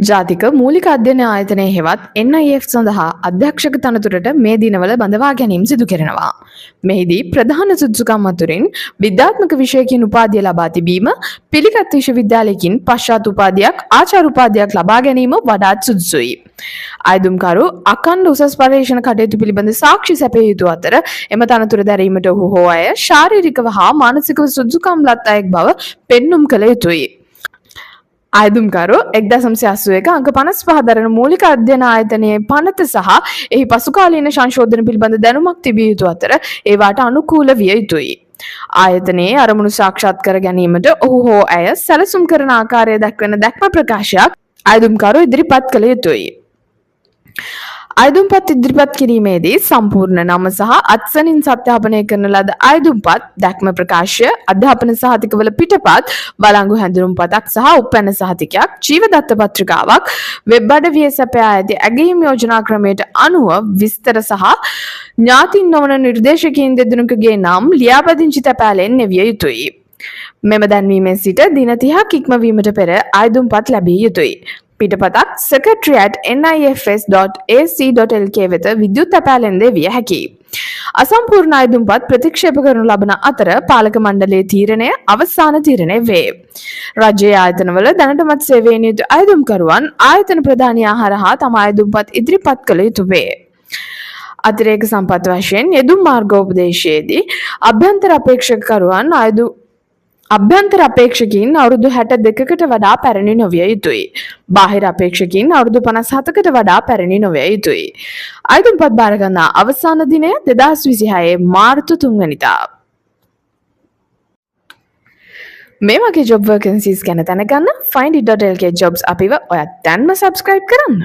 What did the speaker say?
ජාතික මූලික අධ්‍යයන ආයතනය හෙවත් NIF සඳහා අධ්‍යක්ෂක තනතුරට මේ දිනවල බඳවා ගැනීම සිදු කෙරෙනවා. මෙහිදී ප්‍රධාන සුදුසුකම් අතුරින් විද්‍යාත්මක විෂයකින් උපාධිය ලබා තිබීම, පිළිගත් විශ්වවිද්‍යාලයකින් පශ්චාත් උපාධියක්, ආචාර්ය උපාධියක් ලබා ගැනීම වඩාත් සුදුසුයි. අයදුම්කරු අඛණ්ඩ උසස් පර්යේෂණ කටයුතු පිළිබඳ සාක්ෂි සැපිය යුතු අතර, එම තනතුර දැරීමට ඔහු හෝ ඇය ශාරීරිකව හා මානසිකව සුදුසුකම් ලත් අයෙක් බව පෙන්නුම් කළ යුතුයි. අයදුම්කරු 1981 අංක 55 දරන මූලික අධ්‍යයන ආයතනයේ පනත සහ එහි පසුකාලීන සංශෝධන පිළිබඳ දැනුමක් තිබිය යුතු අතර, ඒවාට අනුකූල විය යුතුයි. ආයතනයේ අරමුණු සාක්ෂාත් කර ගැනීමට ඔහු හෝ ඇය සැලසුම් කරන ආකාරය දක්වන දැක්ම ප්‍රකාශයක් අයදුම්කරු ඉදිරිපත් කළ යුතුයි. අයදුම්පත් ඉදිරිපත් කිරීමේදී සම්පූර්ණ නම සහ අත්සනින් සත්‍යාපනය කරන ලද අයදුම්පත්, දැක්ම ප්‍රකාශය, අධ්‍යාපන සහතිකවල පිටපත්, වලංගු හැඳුනුම්පතක් සහ උප්පැන්න සහතිකයක්, ජීව දත්ත පත්‍රිකාවක්, වෙබ් අඩවියේ සපයා ඇති ඇගයීම් යෝජනා ක්‍රමයට අනුව විස්තර සහ ඥාතීන් නොවන නිර්දේශකයින් දෙදෙනෙකුගේ නම් ලියාපදිංචි තැපෑලෙන් නෙවිය යුතුයි. මෙම දැන්වීමෙන් සිට දින 30ක් ඉක්මවීමට පෙර අයදුම්පත් ලැබිය යුතුයි. පිටපතක් secretary@nifs.ac.lk වෙත විද්‍යුත් තැපෑලෙන් ද එවිය හැකියි. අසම්පූර්ණ අයදුම්පත් ප්‍රතික්ෂේප කරනු ලබන අතර, පාලක මණ්ඩලයේ තීරණය අවසාන තීරණය වේ. රජයේ ආයතනවල දැනටමත් සේවයෙන් යුතු අයදුම්කරුවන් ආයතන ප්‍රධානියා හරහා තම අයදුම්පත් ඉදිරිපත් කළ යුතු වේ. අතිරේක සම්පත් වශයෙන් යෙදුම් මාර්ගෝපදේශයේදී අභ්‍යන්තර අපේක්ෂකයින් අවුරුදු 62කට වඩා පැරණි නොවිය යුතුයි. බාහිර අපේක්ෂකයින් අවුරුදු 57කට වඩා පැරණි නොවිය යුතුයි. අයදුම්පත් භාරගන්නා අවසාන දිනය 2026 මාර්තු 3 වැනිදා. මේ වගේ ජොබ් වේකන්සීස් ගැන දැනගන්න findit.lk jobs අපිව ඔයත් දැන්ම සබ්ස්ක්‍රයිබ් කරන්න.